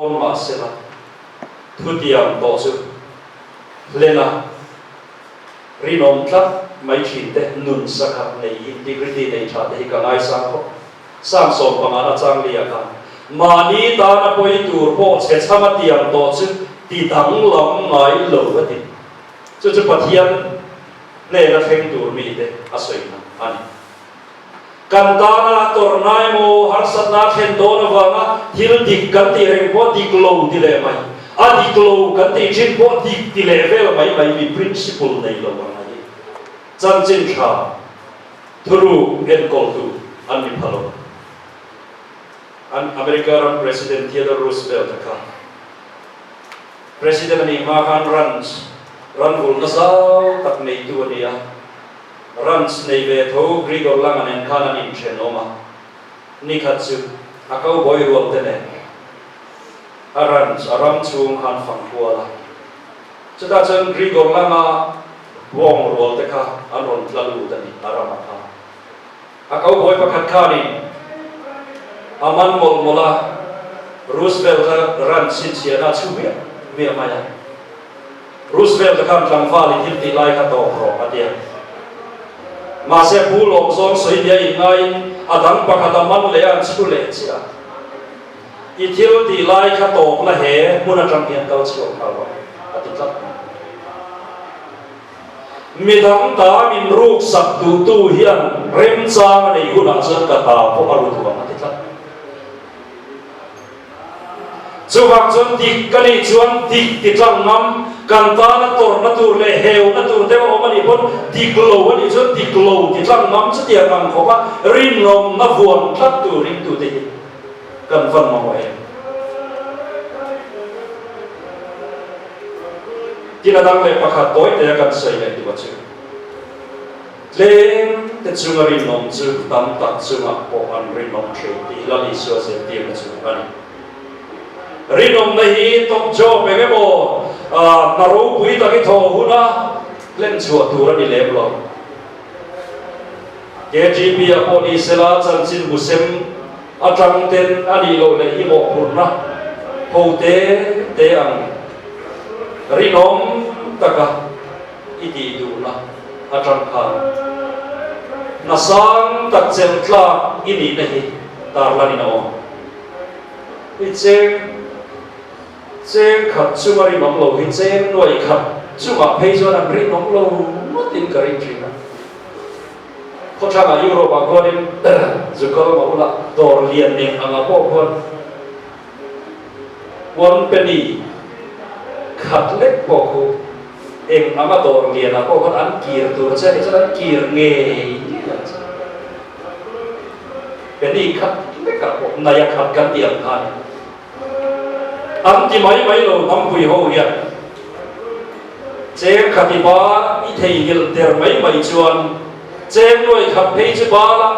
Pawn mahsela thutiang tawh chu hlena rinawm tlat mai thin te nun sakhat nei integrity nei tha te hi ka ngaisang khawp. Sang sawmpangana changlia khan mahni tana pawi tur pawh chhe chhama tiang tawh chu ti danglam ngai lo a ti. Chu chu Pathian hnena thleng tur mite a sawina a ni. Kan tana tawrhna emaw harsatna a thlen dawn avanga thil dik kan tih reng pawh dik lo ti leh mai, a dik lo kan tih thin pawh dik ti leh vel mai mai mi principle nei lo ang a hi. Chanchin tha thuruk enkawltu an ni pha lo. An America ram President Theodore Roosevelt a kha President a nih hma khan ranch ran vulna zau tak neitu a ni a. Ranch nei ve tho Grigor Langa nen khan an inthenawm a, nikhat chu a cowboy rual te nen a ranch a ram chhung khan fang kual a. Chutah chuan Grigor Langa bawng rual te kha an rawn tla lut a ni a ramah khan. A cowboy pakhat khanin a man mawlh mawlh a, Roosevelt-a ranch chhinchhiahna a chhu hmiah hmiah mai a. Roosevelt-a khan tlangval i thil tih lai kha tawk rawh a ti a. Mahse Pu Lawmzawng sawi nia inngaiin a dang pakhat a man leh a an chhu leh chiah a. I thil tih lai kha tawk la he hmun atang hian kal chhuak nghal rawh a ti tlat mai. Midang ta min ruk sak duhtu hian remchang a nei hunah chuan ka ta pawh a ru duh ang a ti tlat mai. Chuvang chuan dik ka nih chuan dik ti tlang ngam, kan tana tawrhna tur leh heuna tur deuh a awm a nih pawn dik lo a nih chuan dik lo ti tlang ngam chutiang ang khawpa rinawmna vuan tlat tur ringtute hi kan van mamawh em? Tin a dang leh pakhat tawi te a kan sawi leh duh a chu. Tlem te chunga rinawm chu tam tak chungah pawh an rinawm thin tih Lal Isua zirtirna chu a ni. Rinawmna hi top job eng emaw hna ropui tak i thawh huna hlen chhuah tur a ni lem lo. KGB ah pawh ni sela chanchin busem atang ten a nih loh leh i mawhphurhna ho te te ang rinawm taka i tih duhna atang khan hna sang tak chelh tlak i nihna hi tarlan in a awm. I cheng cheng khat chunga rinawm lo hi cheng nuai khat chungah phei chuan an rinawm lo ngawtin ka ring thin a. Khawthangah Europe ah khuanin zukal mah ula dawr lian eng anga pawh khuan one penny khat lek pawh khu eng anga dawr lian ah pawh khuan an kir tur che a nih chuan an kir ngei ngei ang che. Penny khat lek ah pawh naia khat kan tih ang khan an ti mai mai lo hnampui ho hian cheng khati ba i theihnghilh der mai mai chuan cheng nuai khat phei chu bal a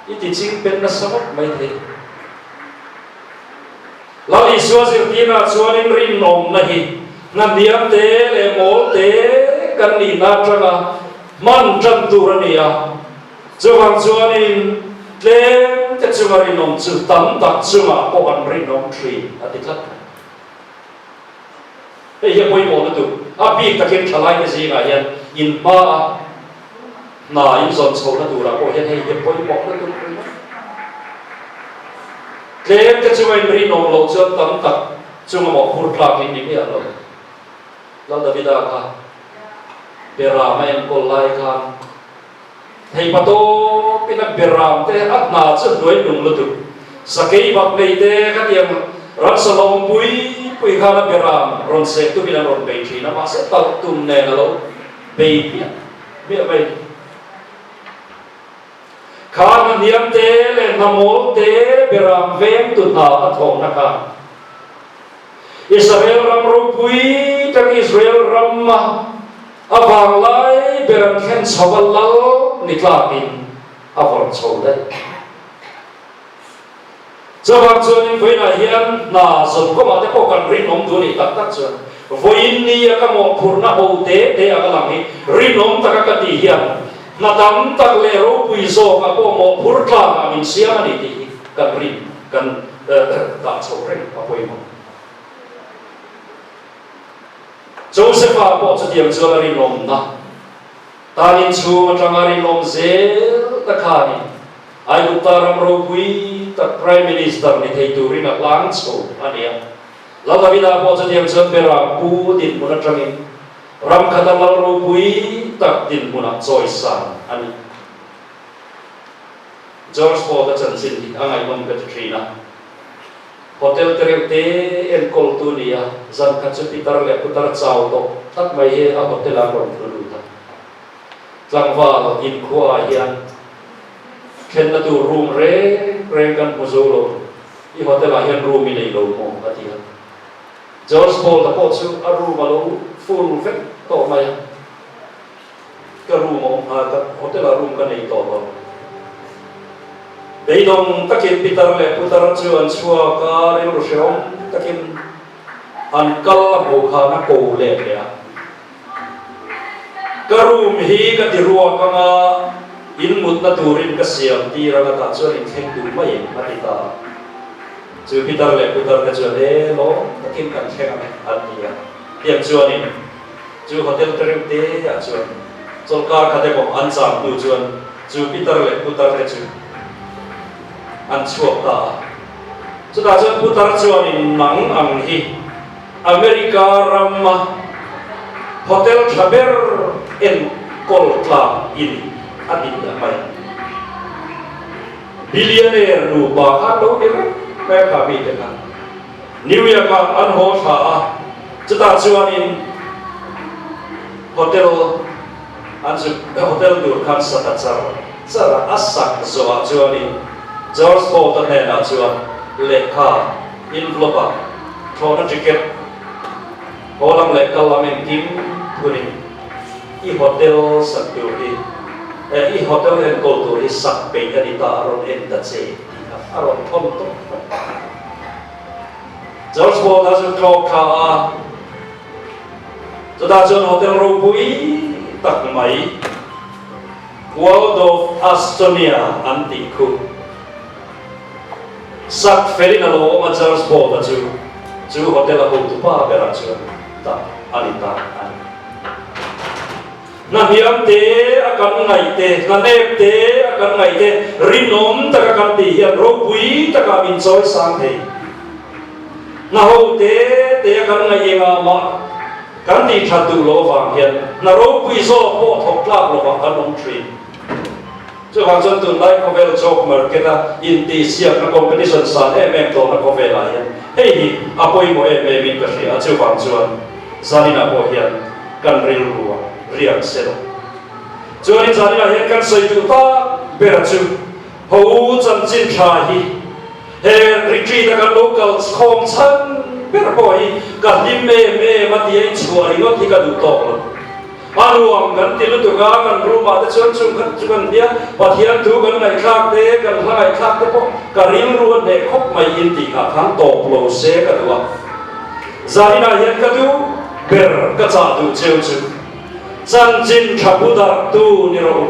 I ti ching pen nasa ngawt mai thei. Lal Isua zirtirna chuanin rinawmna hi hnahniam te leh mawl te kan nihna atanga hman tan tur a ni a. Chuvang chuanin tlem te chunga rinawm chu tam tak chungah pawh an rinawm thin a ti tlat. Hei hi a pawimawh lutuk. A bik takin thalaite zingah hian inhma a hna inzawn chhohna turah pawh hian hei hi a pawimawh lutuk ringawt. Tlem te chunga inrinawm loh chuan tam tak chunga mawhphur tlak in ni miah lo. Lal Davida kha Beram a enkawl lai khan theipa tawpin a Beram te a hna chu hnuai nung lutuk. Sakei bak nei te khatiang ramsa lawm pui pui khan a Beram rawn seh tumin an rawn bei thin a, mahse talh tum nen a lo bei hmiah hmiah mai. Kha hna hniam te leh hna mawl te Beram vengtu hna a thawhna kha Israel ram ropui tak Israel rama a vanglai ber an thlen chho a lal ni tlakin a vawrh chho daih. Chuvang chuanin vawiinah hian hna zawn kawngah te pawh kan rinawm duh a nih tak tak chuan vawiin ni a ka mawhphurhna ho te te anga lang hi rinawm taka ka tih hian hna tam tak leh ropui zawkah pawh mawhphur tlangah min siam a ni tih hi kan rin kan. dah chhoh reng a pawimawh. Josepha pawh chutiang chuan a rinawmna tan inchhung atanga rinawm zel ta khanin Aigupta ram ropui tak Prime Minister ni thei turin a hlang chho a ni a. Lal Davida pawh chutiang chuan Beram pu dinhmun atangin ram khata lal ropui tak dinhmunah chawisan a ni. George Ford-a chanchin hi a ngaihnawm ka ti thin a. Hotel te reuh te enkawltu ni a, zan khat chu pitar leh putar chau tawh tak mai hi a hotel ah rawn tlu lut a. Tlangval inkhuaah hian thlenna tur room reng reng kan hmu zo lo, i hotel ah hian room i nei lo maw? a ti a. George Bolt-a pawh chu a room a lo full vek tawh mai a. Ka room a awm nghal, ka hotel ah room ka nei tawh lo. Beidawng takin pitar leh putar chu an chhuak a, rilru hrehawm takin an kal a hmuh khan a ko let leh a. Ka room hi ka ti ruak anga in mutna turin ka siam tir anga tah chuan in thleng duh mai em a ti ta a. Chu pitar leh putar te chuan e lawm takin kan thleng ang e an ti a. Tiang chuanin. Chu hotel te reuh te ah chuan chawlhkar khat emaw an cham hnu chuan chu pitar leh putar te chu an chhuak ta a. Chutah chuan putar chuanin nang ang hi America rama hotel tha ber enkawl tlak in a ti ta mai. Billionaire nupa khan lo ni reng mai a kha mite kha. New York ah an haw thla a, chutah chuanin hotel an chu hotel tur khan sa ta char char a, a sak zawhah chuanin George Bolt-a hnenah chuan lehkha envelope ah thlawhna ticket haw lam leh kal lam engkim thunin i hotel sak tur hi eh i hotel enkawl tur hi sak peih a ni ta a rawn en ta che tih kha a rawn thawn tawp mai. George Bolt-a chu tlawk thla a, chutah chuan hotel ropui tak mai Waldorf Astonia an tih khu sak felin a lo awm a, George Bolt-a chu chu hotel a hotupa berah chuan dah a ni ta a ni. Hna hniam te a kan ngaih te, hna nep te a kan ngaih te, rinawm taka kan tih hian ropui takah min chawi sang thei. Hna ho te te a kan ngaih engah mah kan tih that duh loh avang hian hna ropui zawk pawh thawk tlak lovah kan awm thin. Chuvang chuan tunlai khawvel job market a intihsiakna competition san em em tawhna khawvelah hian hei hi a pawimawh em em in ka hria a, chuvang chuan zaninah pawh hian kan rilru a riak se lo. Chuanin zaninah hian kan sawi duh tak ber chu ho chanchin tha hi he retreat a kan lo kal khawm chhan ber pawh hi ka hlim em em a tia inchhuah ringawt hi ka duh tawk lo. A nuam kan ti lutuk a, kan room ah te chuan chung khat chu kan hnia, Pathian thu kan ngaihthlak te, kan hla ngaihthlak te pawh ka rilru a hneh khawp mai in tih nghah khan tawp lo se ka duh a. Zaninah hian ka duh ber ka chah duh cheu chu chanchin tha pu darhtu ni rawh u,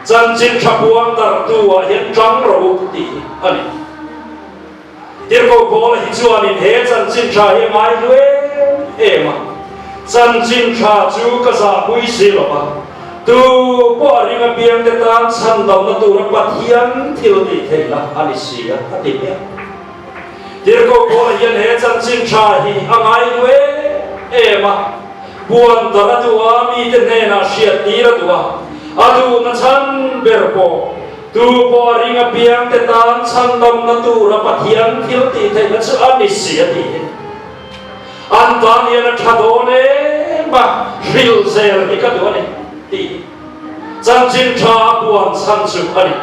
chanchin tha puang darhtu ah hian tang rawh u tih hi a ni. Tirhkoh Paula hi chuanin he chanchin tha hi a ngai hlu em em a, Chanchin tha chu ka zahpui si lo va, tu pawh a ring apiangte tan chhandamna tura Pathian thil tih theihna a ni si a, a ti hmiah. Tirhkoh Paula hian he chanchin tha hi a ngai hlu em em a, puan dar a duh a, mite hnenah hriattir a duh a, a duhna chhan ber pawh Tu pawh a ring apiang te tan chhandamna tura Pathian thil tih theihna chu a ni si a tih hi an tan hian a tha dawn em a, hrilh zel hi ka duh a ni tih hi chanchin tha a puan chhan chu a ni.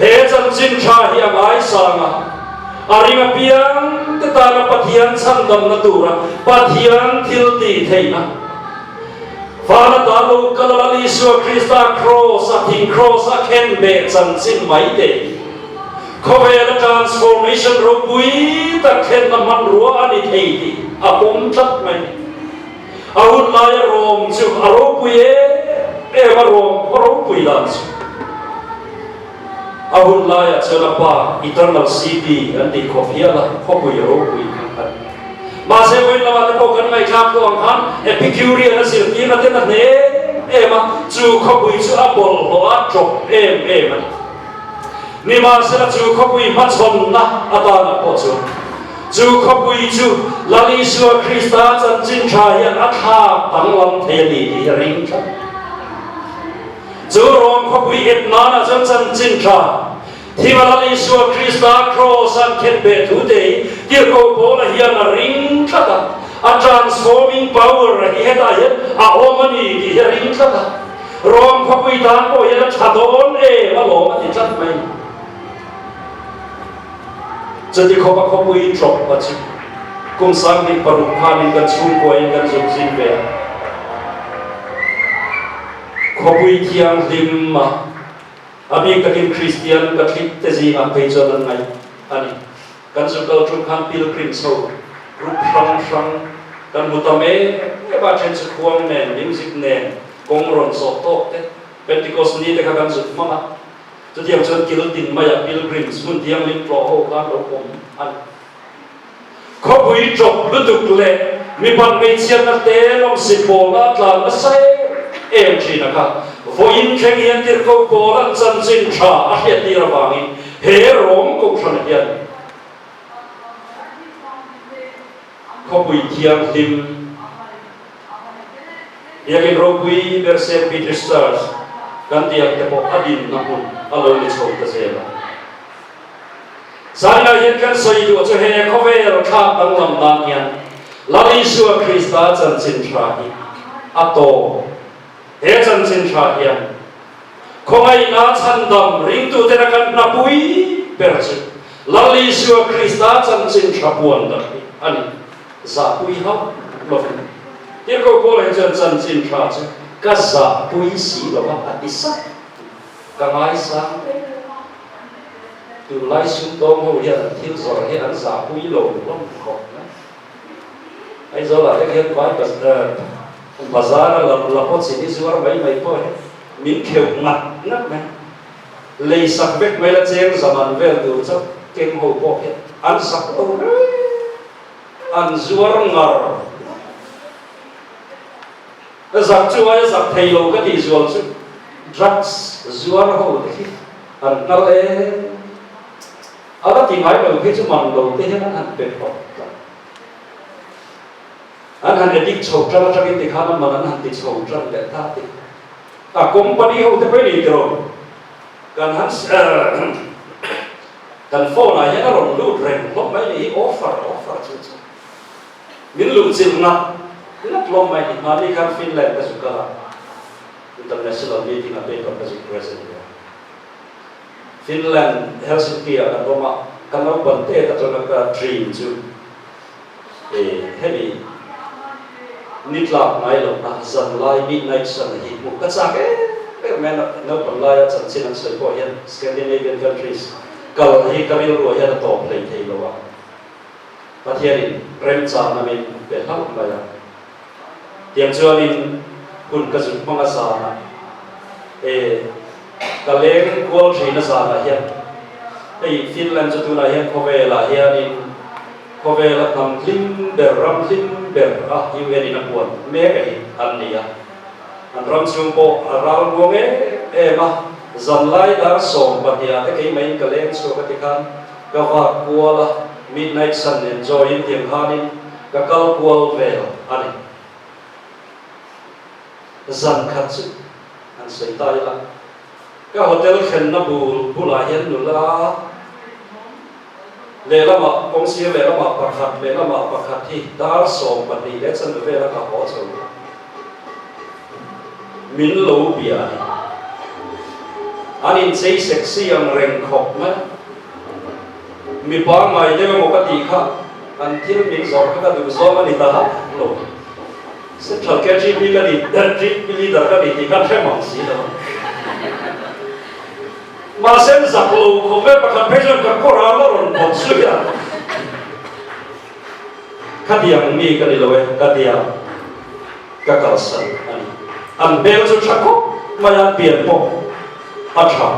He chanchin tha hi a ngaisang a, a ring apiang te tana Pathian chhandamna tura Pathian thil tih theihna Vana ta lo kal a Lal Isua Krista Kraws a thing kraws a khen beh chanchin mai te hi khawvela transformation ropui tak thlenna hmanrua a ni thei tih a pawm tlat mai. A hun laia Rom chu a ropui em em a, Rom khaw ropui dan chu. A hun laiah chuan a pa Eternal City an tih khawp hial a, khawpui ropui kha a ni. Mahse vawiin lamah te pawh kan ngaihthlak tawh ang khan Epicurean a zirtirna ten a hne em a, chu khawpui chu a bawlhhlawh a ṭawp em em a ni. Nimahsela chu khawpui hmachhawnna atanah pawh chuan chu khawpui chu Lal Isua Krista chanchin ṭha hian a thlak danglam thei a ni tih hi a ring tlat. Chu Rom khawpui ep nanah chuan chanchin ṭha thima Lal Isua Krista kraws an khen beh thu te hi Tirhkoh Paula hian a ring tlat a, a transforming power hi hetah hian a awm a ni tih hi a ring tlat a. Rom khawpui tan pawh hian a tha dawn em alawm a ti tlat mai. Chuti khawpa khawpui tlawp a chu kum 16 khanin kan chhungkuain kan zuk zin ve a. Khawpui thianghlim a, a bik takin Kristian Catholic te zingah phei chuan an ngaih a ni. Kan zuk kal ṭum khan pilgrims ho group hrang hrang kan hmu tam em em a, then chu khuang nen, music nen kawng rawn zawh tawk te, Pentecost ni te kha kan zuk hmang a, chutiang chuan kil tin maiah pilgrims hmun thianghlim tlawh ho khan lo awm a ni. Khawpui ṭawp lutuk leh mipat hmeichhiatna te lawmsi pawla tlan nasa em em ṭhin a kha vawiin thleng hian Tirhkoh Paula'n chanchin ṭha a hriattir avangin he Rom kohhran hian khawpui thianghlim Biakinn ropui ber St. Peter's Church kan tih ang te pawh a dinna hmun a lo ni chho ta zel a. Zainah hian kan sawi duh chu he khawvel thlak danglam nan hian Lal Isua Krista chanchin tha hi a tawp. He chanchin tha hian khawngaihna chhandam ringtutena kan hnapui ber chu Lal Isua Krista chanchin tha puan dak hi a ni. Zahpui hauh lovin Tirhkoh Paula hi chuan chanchin tha chu ka zahpui si lova a ti sap. Ka ngaisang em. Tunlai sumdawng ho hian an thil zawrh hi an zahpui lo hlawm khawp mai. Aizawlah te khian vai bazar a la la pawh chini zuar mai mai pawh hi min kheuh ngat ngat mai. Lei sak vek mai la cheng zaman vel tur chauh keng ho pawh hian an sak lo reng an zuar ngar Ka zak chu aia zak thei lo ka tih zual chu drugs zuar ho te khi an hnal em. A la ti ngai lo phei chu man lo te hian an han pe phawt a. An han addict chho tan atangin tikhan a man an han ti chho tan leh ta ti. A company ho te pawh i ni tiraw? Kan han kan phone ah hian a rawn lut reng hlawm mai ni hi offer offer chu chu. Min luhchilh ngat ngat hlawm mai ni. Mahni khan Finland ka zuk kal a, international meeting ah paper ka zuk present ve a. Finland, Helsinki ah kan awm a, ka naupan tet atanga ka dream chu e hemi ni tlak ngai lohna zanlai midnight sun hi hmuh ka chak em em mai a. Naupan laia chanchin an sawi pawh hian Scandinavian countries kal hi ka rilruah hian a tawp hlei thei lo a. Pathianin remchangna min pe hlauh mai a. Tiang chuanin hun ka zuk hmang a zanah e ka leng kual thin a zanah hian hei Finland chu tunah hian khawvelah hianin khawvela hnam hlim ber ram hlim ber a UN in a puan mek a hi an ni a. An ram chhung pawh a ral muang em em a, zanlai dar 12 ah te keimah in ka leng chhuak a tikhan Ka vak kual a, midnight sun enjoy in tiang khanin ka kal kual vel a ni. Zan khat chu han sawi ta ila, ka hotel thlenna bul bulah hian nula lehlamah kawngsir lehlamah pakhat lehlamah pakhat hi dar 12 leh chanve vela ka haw chho a, min lo bia a ni. An inchei sexy ang reng khawp mai. Mi pangngai deuh emaw ka tih kha an thil min zawrh kha ka duh zawng a ni ta hauh lo. Central KGB ka ni, Trip leader ka ni tih khan hre mang si lo. Mahse an zak lo khawp e, pakhat phei chuan ka kawr a la rawn bawt zui a. Khatiang mi ka ni lo e, ka tia ka kalsan a ni. An hmel chu tha khawp mai a, an pian pawh a tha.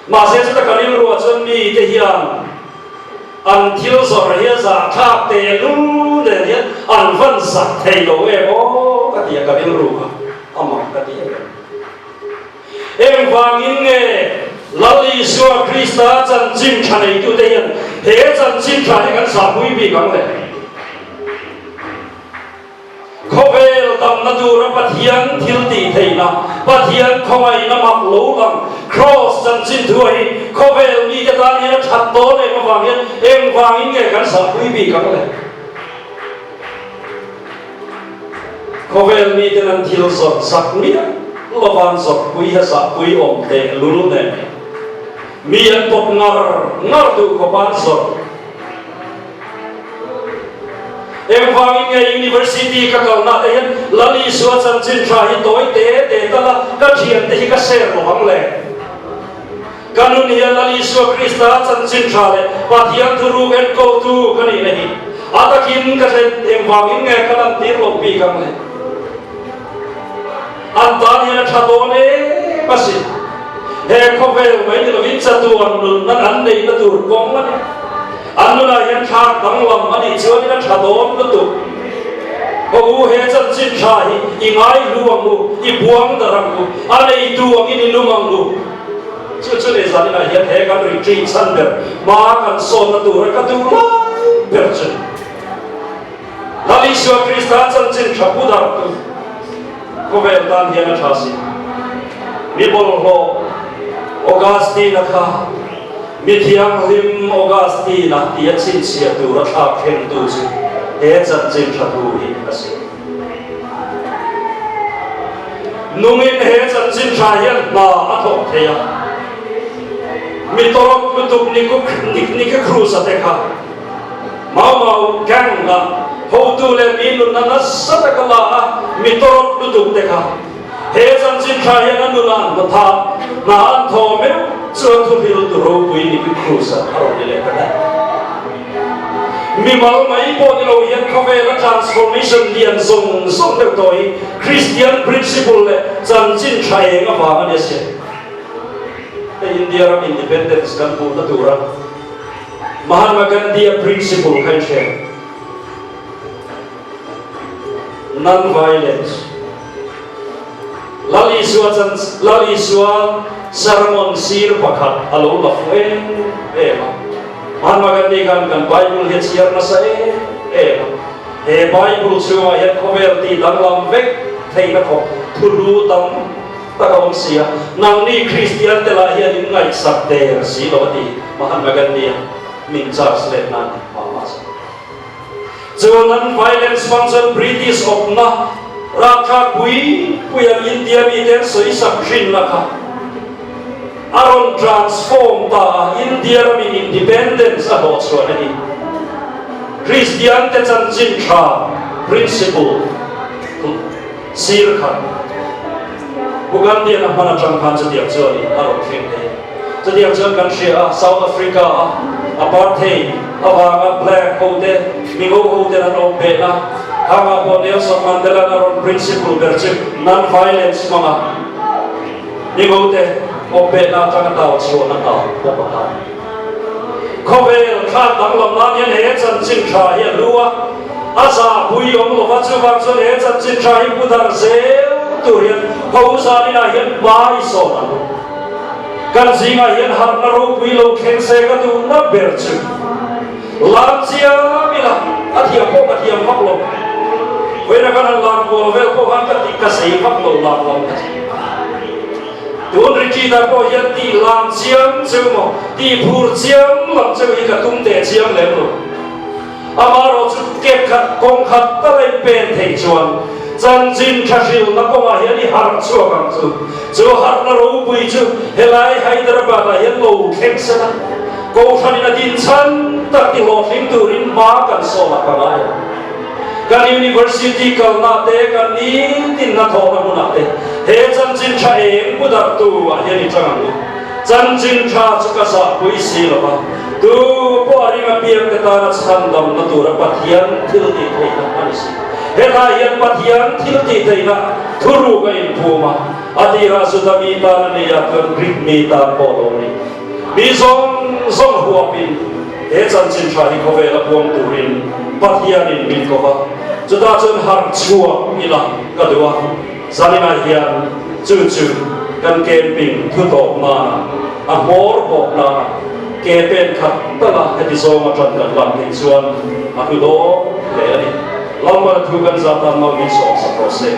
Mahse chuta ka rilruah chuan mite hian an thil zawrh hi a zahthlak tehlul nen hian an van zak thei lo em aw ka ti a, ka rilru kha a mak ka ti em em. Engvangin nge Lal Isua Krista chanchin tha neitute hian he chanchin tha hi kan zahpui bik ang le? Khawvel damna tura Pathian thil tih theihna, Pathian khawngaihna mak lo lang, Kraws chanchin thua hi khawvel mite tan hian a that dawn em avang hian engvangin nge kan zahpui bik ang le? Khawvel miten an thil zawrh zak miah lova an zawrhpui hi a zahpui awm teh lul nen mi an pawt ngar ngar duh khawp a an zawrh. Engvangin nge University ka kalna te hian Lal Isua chanchin tha hi tawi te te tal a ka thiante hi ka share lo ang le? Ka nun hian Lal Isua Krista chanchin tha leh Pathian thuruk enkawltu ka nihna hi a takin ka hre engvangin nge ka lantir lo bik ang le? An tan hian a tha dawn em asin. He khawvel mai ni lovin chatuan nunna an neihna tur kawng a ni. An nunah hian thlak danglam a nih chuanin a tha dawn lutuk. Haw u, he chanchin tha hi i ngaihlu ang u, i buang dar ang u, a neitu angin i nung ang u. Chu chu ni zaninah hian he kan retreat chhan ber hma kan sawnna tura ka duh lai ber chu. Lal Isua Krista chanchin tha pu dar tu khawvel tan hian a tha si. Mi bawlhhlawh Augustine-a kha mi thianghlim Augustine-a tia chhinchhiah tur a thlak thlengtu chu he chanchin tha thu hi a si. Nungin he chanchin tha hian hna a thawk thei a. Mi tawrok lutuk Nick Cruz-a te kha Mau Mau gang a hotu leh mi nunna nasa taka la a mi tawrok lutuk te kha he chanchin tha hian a nuna an hmu tha hna an thaw meuh chuan thuhil tu ropui Nicky Cruz a a rawn ni leh ta daih. Mimal mai pawh ni lo hian khawvela transformation lian zawng zawng deuh tawh hi Christian principle leh chanchin tha eng avang a ni asin. Hei India ram independence kan hmuhna tura Mahatma Gandhi-a principle kha i hre. Non-violence. Lal Isua chan Lal Isua sermon sir pakhat a lo la fu em em a. Mahatma Gandhi khan kan Bible hi a chhiar nasa em em a. He Bible chhungah hian khawvel tih danglam vek theihna khawp thu hlu tam tak a awm si a. Nangni Kristian te lah hian in ngaihsak der si lo a ti Mahatma Gandhi-a min charge let nan ni mah mah chu. Chu non-violence hmang chuan British awpna rapthlak pui pui an India mite an sawi sak thinna kha a rawn transform ta a, India ramin independence a hlawh chhuah a ni. Kristian te chanchin tha principle sir khat Pu Gandhi-an a hman atang khan chutiang chuan a rawn thleng thei a. Chutiang chuan kan hria a, South Africa a apartheid avanga black ho te, mingo ho ten an awm peh a, khangah pawh Nelson Mandela-n a rawn principle ber chu non-violence hmanga mingo te awm pehna atanga tau chhuahna ta bawk a kha. Khawvel thlak danglam nan hian he chanchin tha hi a hlu a, a zahpui awm lova, chuvang chuan he chanchin tha hi pu dar zel tur hian ho zaninah hian hma i sawn ang u. Kan zingah hian harhna ropui lo thleng se ka duhna ber chu lam chiam ila, a thiam pawh ka thiam vak lo. Vawiina kan han lam kual vel pawh khan ka tih ka zei vak lo lam lam ka ti. Tun retreat-ah pawh hian tih lam chiam cheu maw, tih phur chiam lam cheu hi ka tum teh chiam lem lo. Amaherawh chu kep khat kawng khat tal a inpen theih chuan chanchin tha hrilhna kawngah hian i harh chhuak ang chu. Chu harhna ropui chu helai Hyderabad-ah hian lo thleng sen a, Kohhranin a din chhan tak ti hlawhtling turin hma kan sawn a ka ngai a. Kan University kalna te, kan nitin hnathawhna hmunah te he chanchin tha eng pu darhtu ah hian i chang ang u. Chanchin tha chu ka zahpui si lo va, tu pawh a ring apiang te tana chhandamna tura Pathian thil tih theihna a ni si. Hetlai hian Pathian thil tih theihna thuruk a inphum a, a tirah Juda mi tan a nei a, chuan Greek mi tan pawh lo a ni. Mi zawng zawng huapin he chanchin tha hi khawvela puang turin Pathianin min ko va, chutah chuan harh chhuak ila ka duh a. Zaninah hian chu chu kan camping thu tawp nana a hmawr bawk nana ke pen khat tala heti zawng atang kan lak theih chuan a hlu dawn hle a ni. Lalmala thu kan zah tan mal min sawm sak rawh se.